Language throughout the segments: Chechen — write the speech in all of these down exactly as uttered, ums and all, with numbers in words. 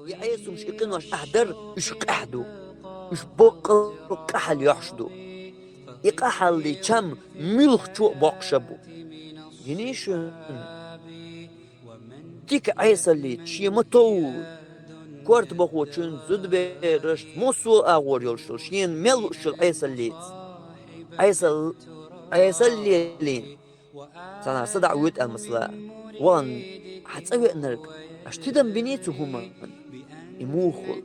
И Ӏесумаш, и къиношкахь дар, уьш къаьхьа ду. Уьш боккъал къахьал йохьуш ду. И къахьалли чам муьлххачо а боккхуш бу. Гиний шуна? Дика Ӏесаллица шен ма товла, корта бахочун, зудаберашца, массо а агӀор йолуш йолу, шена мел лууш йолу Ӏесаллица. Ӏесал-, Ӏесаллелийна. Цхьана садаӀа воьду аьлла масала, вахана хьан цӀа веанарг, аш тидам биний цу хӀуманна? И муха хуьлу?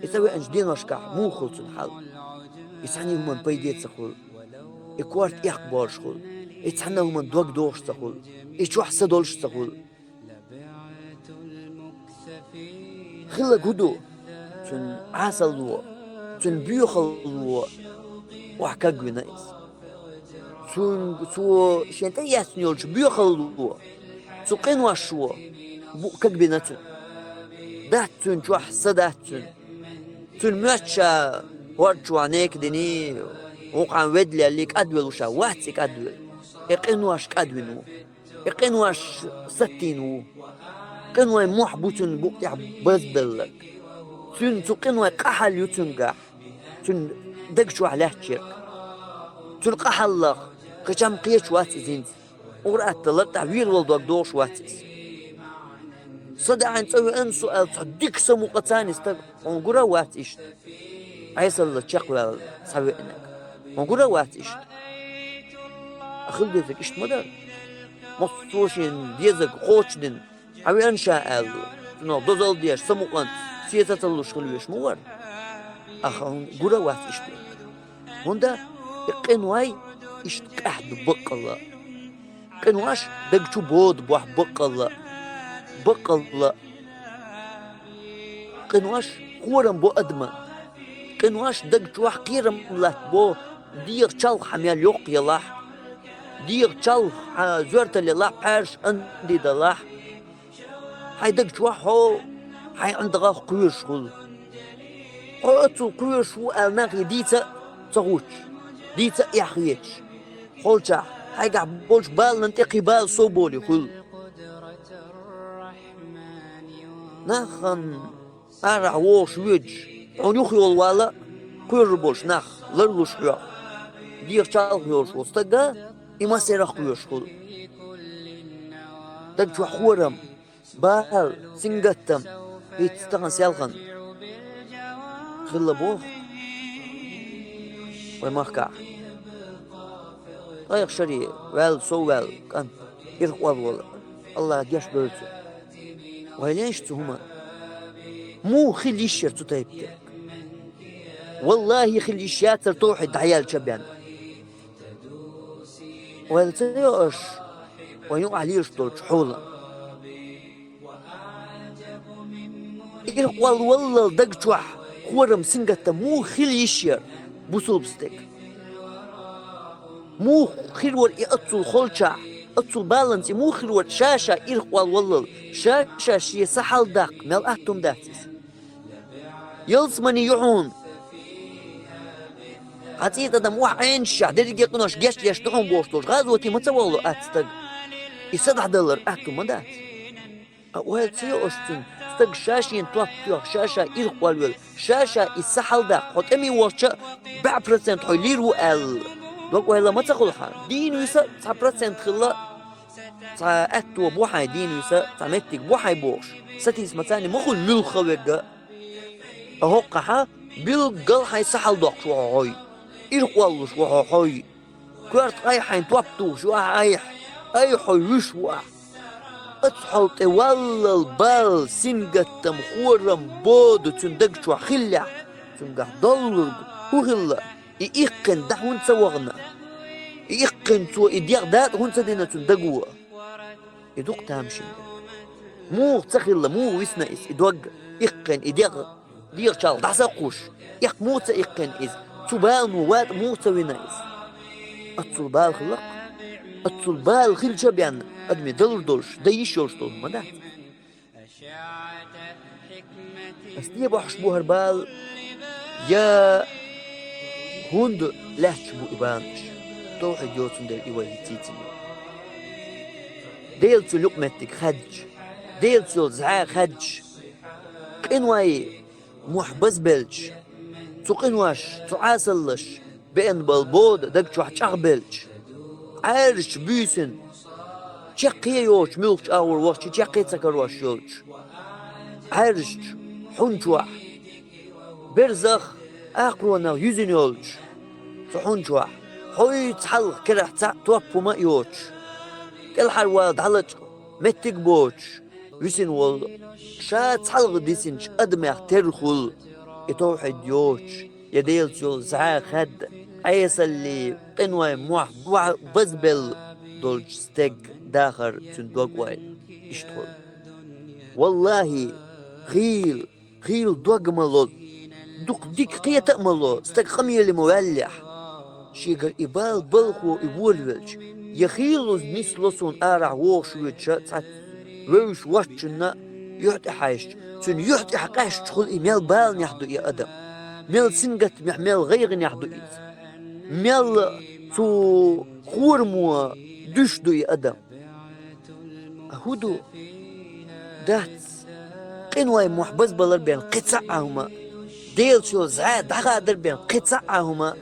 И цӀа веанчу деношкахь муха хуьлу цуьнан хьал? И цхьана хӀуманна пайде ца хуьлу, и корта эккха болуш хуьлу, и цхьана хӀуманна дог дохуш ца хуьлу, и чохь са долуш ца хуьлу. Хилларг хӀун ду? Цуьнан Ӏесалло, цуьнан боьхалло охьа кагвина иза. Цуьнга цо шен тӀе эцна йолчу боьхалло, цу къиношо букъ кагбина цуьнан. Дац цуьнан чохь, са дац цуьнан. Цуьнан моьтту ша хӀорда чохь нека диний, вукхьана ведда леллий, кӀадвелла ву ша, вац и кӀадвелла. И къинош кӀадвина ву. И къинош саттийна ву. Къинойн мохь бу цуьнан букъа тӀехь базбелларг. Цуьнан цу къинойн къахьалла ю цуьнгахь, цуьнан даг чохь лаьттачерг. Цуьнан къахьаллах кхечам кхеташ вац иза хӀинца. Ур-атталла тӀехь вер вала дог дохуш вац иза. СадаӀан цӀа веана со аьлла, цхьа дика самукъа царна и стаг, хьуна гура а вац иштта. Ӏесалла чекхваьлла схьавеанарг. Хьуна гура а вац иштта. А хила дезарг иштта ма дара. Массо а шена дезарг кхочушдина, схьавеана ша аьлла, цунах дозалла деш, самукъанца, сецалуш хила веш ма вара. Аха, хьуна гура а вац иштта. ХӀунда и къиной иштта къаьхьа ду баккъалла. Къинош даг чу боду бохь баккъалла. Баккъалла. Къинош хорам бо адаман. Къинош даг чохь кхерам латтабо, дегӀан чалх хьан мел йоккха елахь, дегӀан чалх хьан зоьртал елахь, пхьаьрша анди далахь. Хьайн даг чохь хьо хьайн ӀиндагӀах кхоьруш хуьлу. Хьо оццул кхоьруш ву аьлла нахе дийца а ца хӀуттуш, дийца а эхь хеташ. Холчахь, хьайгахь болчу баланан тӀе кхин бала сов болий хуьлу. Нахана арахь вогӀуш воьдуш, хьуна юхайолу вала а, кхоьрур болуш нах ларлуш хьоьга. ДегӀан чалх йолуш волу стага и массерах кхоьруш хуьлу. Даг чохь хорам, бала, сингаттам, хӀинца тахана селхана хилла боху вайн махкахь. Ткъа шаре ваьлла, сов ваьлла кӀант, ирхъолла волу, АллахӀа гечдойла цунна. Вай леш цу хӀуманна? Муха хила йиш яра цу тайпа дерг? Валлахи, хила йиш яцара, товхьид дӀаяьлча бен. Ойла ца йо аша вайн юкъахь лелаш долчу хьолана? Ирхъолла валлал даг чохь хорам, сингаттам муха хила йиш яра бусулба стеган? Муха хир вара и оццул холчахь, оццул баланца и муха хир вара ша-ша ирхъолла валлал, ша-ша шен са хьалдаккха мел атта хӀума дац иза? Ялсамани ю хьуна. Хьан цӀийта адам охьа Ӏенашшехь, дерриге къинош гечдеш ду хьуна бохуш долуш, гӀазоте ма ца вахало атта стаг? И са дӀадалар атта хӀума дац? Ткъа ойла ца йо аша цуьнан, стаг ша-шена топ тоьхна, ша-ша ирхъолла велла, ша-ша и са хьалдаккха, хьо тӀеме воцча а, бӀе процент хьо лийр ву аьлла. Дог-ойла ма ца хуьлу хьан? Дийна виса цхьа процент хилла, цхьа аьтто бу хьайн дийна виса, цхьа меттиг бу хьайн бохуш, сатийсамца ма хуьлу муьлхха верг а. Ткъа хӀокхахь билггал хьайн са хьалдоккхуш ву хьо хьой, ирхъоллуш ву хьо хьой. Коьрта къай хьайн топ тухуш ю ахь айхьа, айхьа хьо вуьш ву ахь. Оцу хьол тӀе валлал бала, сингаттам, хорам, бода цуьнан даг чохь хиллехь, цуьнгахь доллург хӀун хилла? И иккхина дӀа хӀунда ца вахана? И иккхина цо и дегӀ дакъа хӀунда ца дина цуьнан даго? И дукха тамашийна дерг. Муха ца хилла, муха висна иза, и дог иккхина, и дегӀ? ДегӀан чалх дӀасакхуш, эккха муха ца иккхина иза? Цу балано ватӀа муха ца вина иза? Оццул бала хилла-кх. Оццул бала хилча а бен, адаме далур долуш, дан йиш йолуш долу хӀума дац. Ас де бохьуш бу хӀара бала, я хӀунда лаьтташ бу и баланаш? Товхьид йоцун дерг и вай хӀинцийцина. Делаца йолу юкъаметтиг хаьдча, Делаца йолу зӀе хаьдча, Къинойн мохь базбелча, цу къинош, цу Ӏесаллаш беана бола бода даг чохь чӀагӀбелча, Ӏаьржачу буьйсанна чаккхе а йоцуш, муьлххачу агӀор вахча чаккхе а ца карош йолчу Ӏаьржачу хьун чохь, берзах, акхаронах юьзина йолчу цу хьун чохь, хьо цхьалха, карахь цхьаъ топ хӀума а йоцуш, кӀелхьарвала дӀалачкъа меттиг а боцуш, висина волу, ша цхьалха дисинчу адамех терра хуьлу, и тавхьид йоцуш, я Делаца йолу зӀе хаьдда, Ӏесаллин, къинойн мохь базбелла долчу стеган дахар цуьнан дог-ойла иштта хуьлу. Валлахьи, хийла, хийла дог ма ло, дукха дика кхета а ма ло стаг къамеле ма ваьллехь. Шегара и бала балхо и волавелча, я хийлаза нисло суна арахь вогӀуш воьдуш цхьацца вевзаш воцчунна юьхь тӀе хьаьжча, цуьнан юьхь тӀехь къаьсташ хуьлу и мел баланехь ду и адам, мел сингаттамехь, мел гӀайгӀанехь ду иза, мел цу хӀораммо дуьсуш ду и адам. ХӀун ду? Дац. Къинойн мохь базбалар бен кхин цхьа а хӀума, Делаца йолу зӀе дӀахадар бен кхин цхьа а хӀума,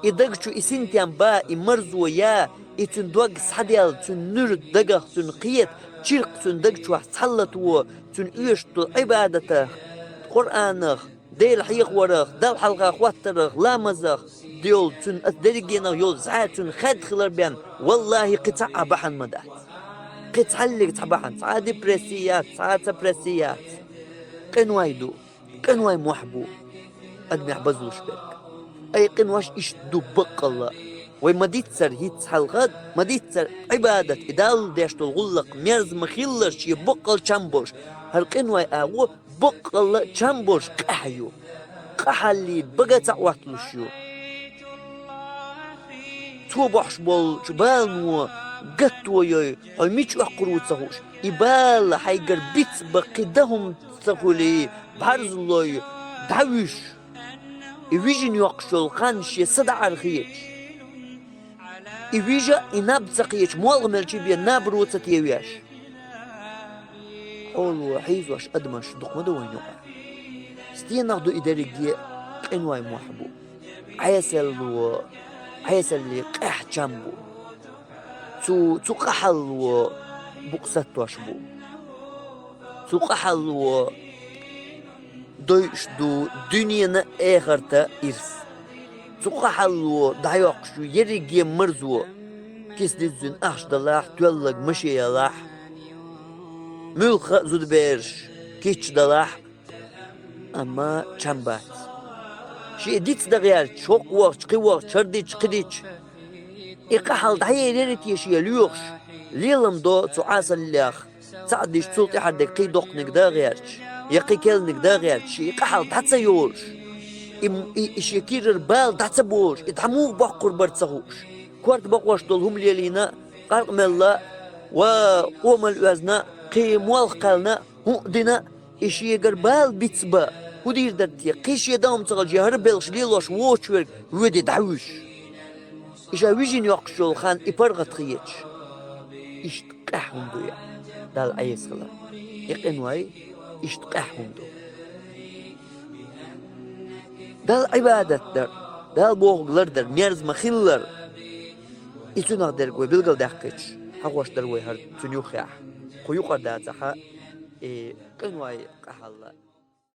и даг чу и синтем ба, и марзо я, и цуьнан дог схьаделла, цуьнан нуьра дагах цуьнан кхета, чиркх цуьнан даг чохь схьалатво, цуьнан оьшуш долу Ӏибадатах, Къуръанах, Дела хьехорах, Далла хьалха хӀоттарах, ламазах, йолу цуьнан аса дерригенах йолу зӀе цуьнан хаьдда хилар бен, валлахьи, кхин цхьа а бахьана ма дац. Кхин цхьаллиг цхьа бахьана, цхьа а депрессия яц, цхьа а цхьа а прессия яц. Къиной ду, къинойн мохь бу адамех базлуш берг. Ай, къинош иштта ду баккъалла. Вай ма-диццара хӀинцца хьалха, ма-диццара Ӏибадат, и Далла деш долу гӀуллакх мерза ма-хиллара, шен баккъалла чам болуш, хӀара къинойн агӀо баккъалла чам болуш къаьхьа ю, къахьаллий бага ца Ӏотталуш ю. Цо бохьуш болчу балано гатто йой, хьо мича оьккхур ву ца хууш, и бала хьайгара бицбан кхин дан хӀума ца хуьлий, бӀарзлой, дӀавуьш. И вижина йоккхуш йолу хан шен са даӀар хеташ, и вижа а, и наб ца кхеташ, молха мелчи бен наб ро ца тевеш. Хьоло хьийзош адамаш дукха ма ду вайн юкъахь. Стенах ду и дерриге? Къинойн мохь бу. Ӏесалло, Ӏесаллин къаьхьа чам бу. Цу, цу къахьалло букъ саттош бу. Цу къахьалло дойуш ду дуьненан а, эхартан а ирс. Цу къахьалло дӀайоккхуш ю ерриге марзо, киса диззина ахча далахь, тоьлларг машен ялахь, муьлхха а зудабераш кийча далахь, амма чам бац. Шен диц дан гӀерташ, хӀокху вахча, кхин вахча, хӀара дича, кхин дича, и къахьалла дӀаерира те шен лоьхуш, лелам до цу Ӏесаллех, цхьаъ дича, цул тӀаьхьара дерг кхин доккханиг дан гӀерташ, я кхин керланиг дан гӀерташ, и къахьалла дӀа ца йолуш, и, и, и шен кийрара бала дӀа ца болуш, и дӀа муха боккхур бара ца хууш, корта бакъош долу хӀума лелийна, къаркъа мелла, ва къомал оьзна, кхин молха кхаьллина, хӀуъа дина, и шегара бала бицбан хӀун дийр дара те? Кхин шен дан хӀума ца хилча, хӀара белхаш лелош воцуш верг воьдий дӀавуьш. И ша вижина йоккхуш йолу хан и паргӀат хеташ. Иштта къаьхьа хӀума ду я, Далла Ӏеса хилар. И къиной иштта къаьхьа хӀума ду. Далла Ӏибадат дар, Далла бохург лардар, мерза ма-хиллара. И цунах дерг вай билгалдаьккхича, хьахош дара вай хӀара цуьнан юххехь. Кху юкъара дацахьа, и къиной къахьалла.